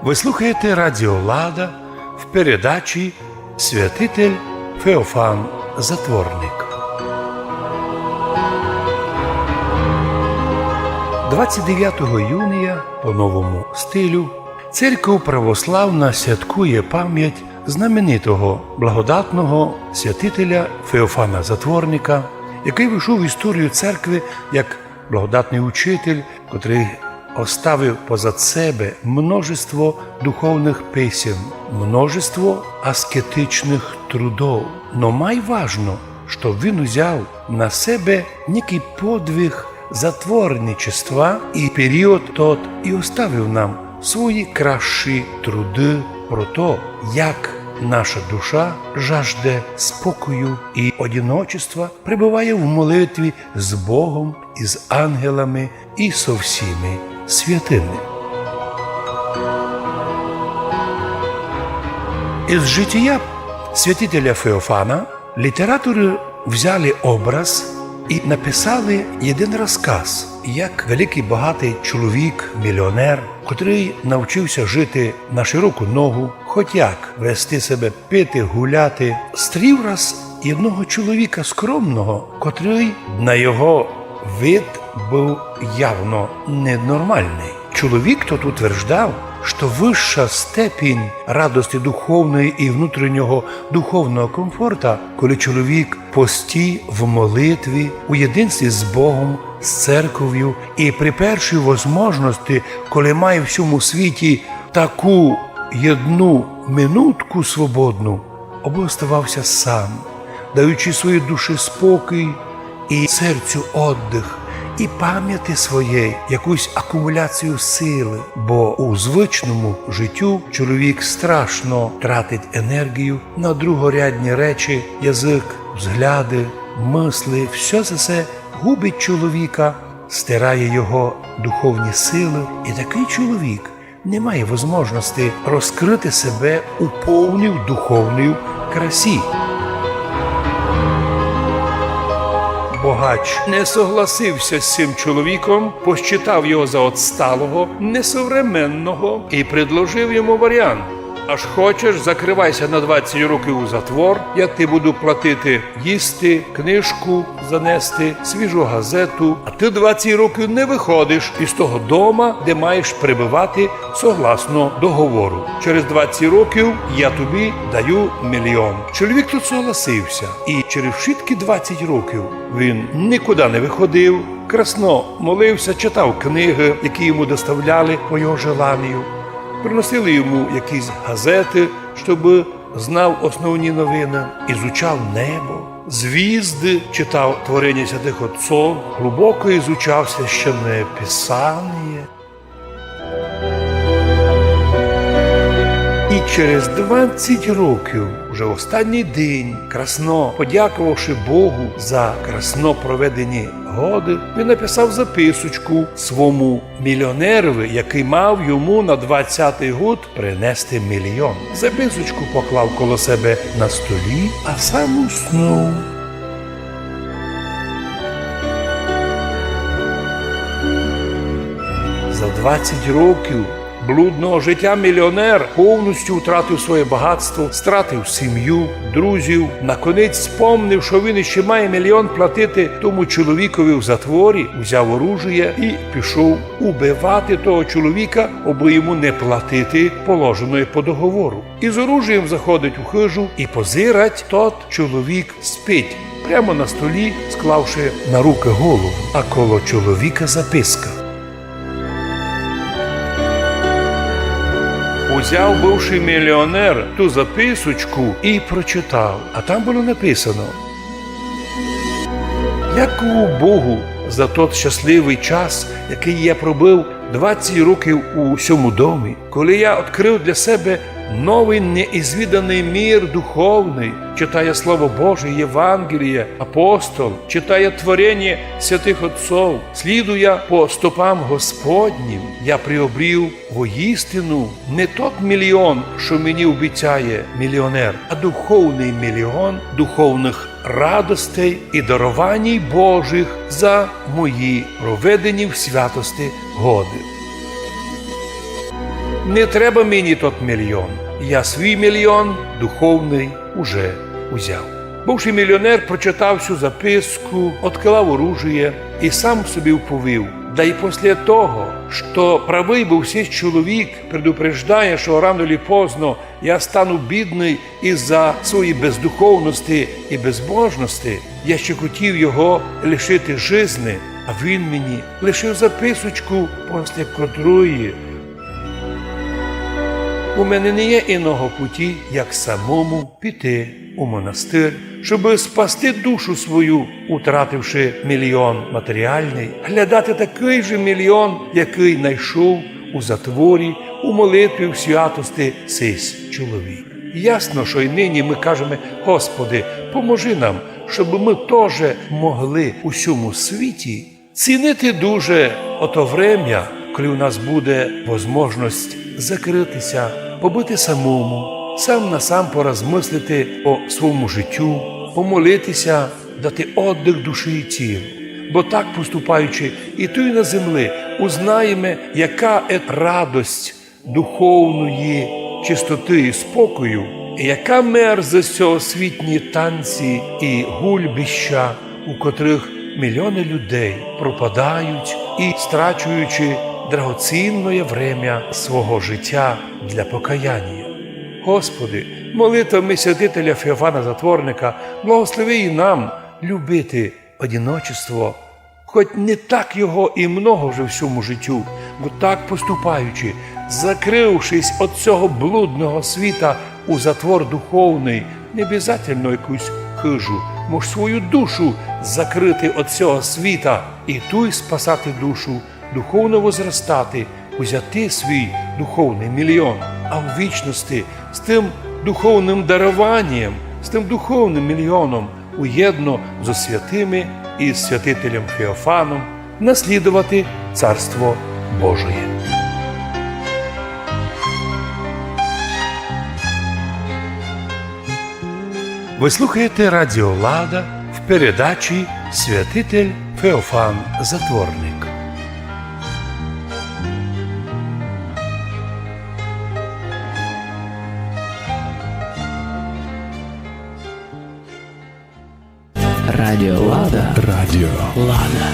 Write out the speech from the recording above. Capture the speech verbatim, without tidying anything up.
Вы слухаєте Радіо Лада в передачі «Святитель Феофан Затворник». Двадцять девятого юния по новому стилю Церков православна святкує память знаменитого благодатного святителя Феофана Затворника, якый вышов в історію церкви як благодатный учитель, котрый оставив позад себе множество духовных писем, множество аскетичных трудов. Но май важно, што він узяв на себе некый подвиг затворничества і період тот і оставив нам свої красші труды про то, як наша душа жажде спокою і одиночества, пребыває в молитві з Богом, із ангелами і со всіми святыми. Із житія святителя Феофана літераторы взяли образ і написали єден розказ, як великый богатый чоловік, міліонер, котрый навчив ся жити на широку ногу, хоть як вести себе, пити, гуляти, стрів раз єдного чоловіка скромного, котрый на його вид быв явно ненормалный. Чоловік тот утверждав, што высша степінь радости духовної і внутрішнього духовного комфорта, коли чоловік пості в молитві, у єдинстві з Богом, з церковю і при першій возможности, коли має в сьому світі таку єдну минутку свободну, обы оставав ся сам, даючи своїй души спокій і серцю оддых, і памяти своєй якусь акумуляцію силы, бо у звычному житю чоловік страшно тратить енергію на другорядні речі, язык, взгляды, мысли, всьо се, се губить чоловіка, стирає його духовні силы, і такый чоловік не має возможности розкрыти себе у повній духовній красі. Богач не согласив ся з сим чоловіком, посчитав його за отсталого, несовременного і предложив йому варіант: «Аж хочеш, закрывай ся на двадцять років у затвор, я ти буду платити їсти, книжку занести, свіжу газету, а ты двадцять років не выходиш із того дома, де маєш пребывати согласно договору. Через двадцять років я тобі даю міліон». Чоловік тот согласив ся, і через вшыткі двадцять років він нікуды не выходив, красно молив ся, читав книгы, які йому доставляли по його желанію. Приносили йому якісь газеты, щобы знав основні новины, ізучав небо, звізды, читав творення святых отцов, глубоко ізучав Священне Писаніє. І через двадцять років, уже останній день, красно подяковавши Богу за красно проведені годы, він написав записочку свому міліонерови, якый мав йому на двадцятый год принести міліон. Записочку поклав коло себе на столі, а сам уснув. За двадцять років блудного житя міліонер повністю втратив своє багатство, стратив сім'ю, друзів. Наконець, спомнив, што він іщи має міліон платити тому чоловікови в затворі, узяв оружіє і пішов убивати того чоловіка, абы йому не платити положеноє по договору. Із оружієм заходить у хыжу і позирать: тот чоловік спить, прямо на столі, склавши на рукы голову, а коло чоловіка записка. Узяв бывшый міліонер ту записочку і прочитав, а там было написано: «Дякую Богу за тот щасливый час, якый я пробыв двадцять років у сьому домі, коли я открыв для себе новый неізвіданый мір духовный, читая Слово Божє, Євангеліє апостол, читая творення святых отцов, слідуя по стопам Господнім, я приобрів воістину не тот міліон, што мені обіцяє міліонер, а духовный міліон духовных радостей і дарованій Божых за мої проведені в святости годы». Не треба мені тот мільйон. Я свій мільйон духовный уже узяв. Бывшый мільйонер прочитав сю записку, одклав оружіє і сам собі вповів: Да й после того, што правый быв сись чоловік, предупреждає, што рано лі поздно я стану бідный из-за своєї бездуховности і безбожности, я ще хотів його лишити жизни, а він мені лишив записочку, после котрої у мене не є иного путі, як самому піти у монастир, щобы спасти душу свою, утративши мільйон матеріальный, глядати такый же мільйон, якый найшов у затворі, у молитві, в святости сись чоловік. Ясно, што й нині мы кажеме: Господи, поможи нам, щобы мы тоже могли у сьому світі цінити дуже ото время, коли у нас буде возможность закрыти ся, побыти самому, сам на сам поразмыслити о свому житю, помолити ся, дати отдых душі і тілу. Бо так поступаючи і туй на земли, узнаєме, яка є радость духовної чистоты і спокою, і яка мерзость сьогосвітні танці і гульбища, у котрых мільйоны людей пропадають і страчуючи драгоцінноє время свого життя для покаяння. Господи, молитвами святителя Феофана Затворника благослови і нам любити одиночество, хоть не так його і много вже в сьому житю, бо так поступаючи, закрывшись од сього блудного світа у затвор духовный, не обязательно якусь хыжу, мож свою душу закрыти од сього світа і туй спасати душу, духовно возрастати, узяти свій духовный мільйон, а в вічности з тым духовным дарованієм, з тым духовным мільйоном уєдно зо святыми і з святителем Феофаном наслідовати Царство Божоє. Вы слухаєте Радіо Лада в передачі «Святитель Феофан Затворник». Радіо Лада. Радіо Лада.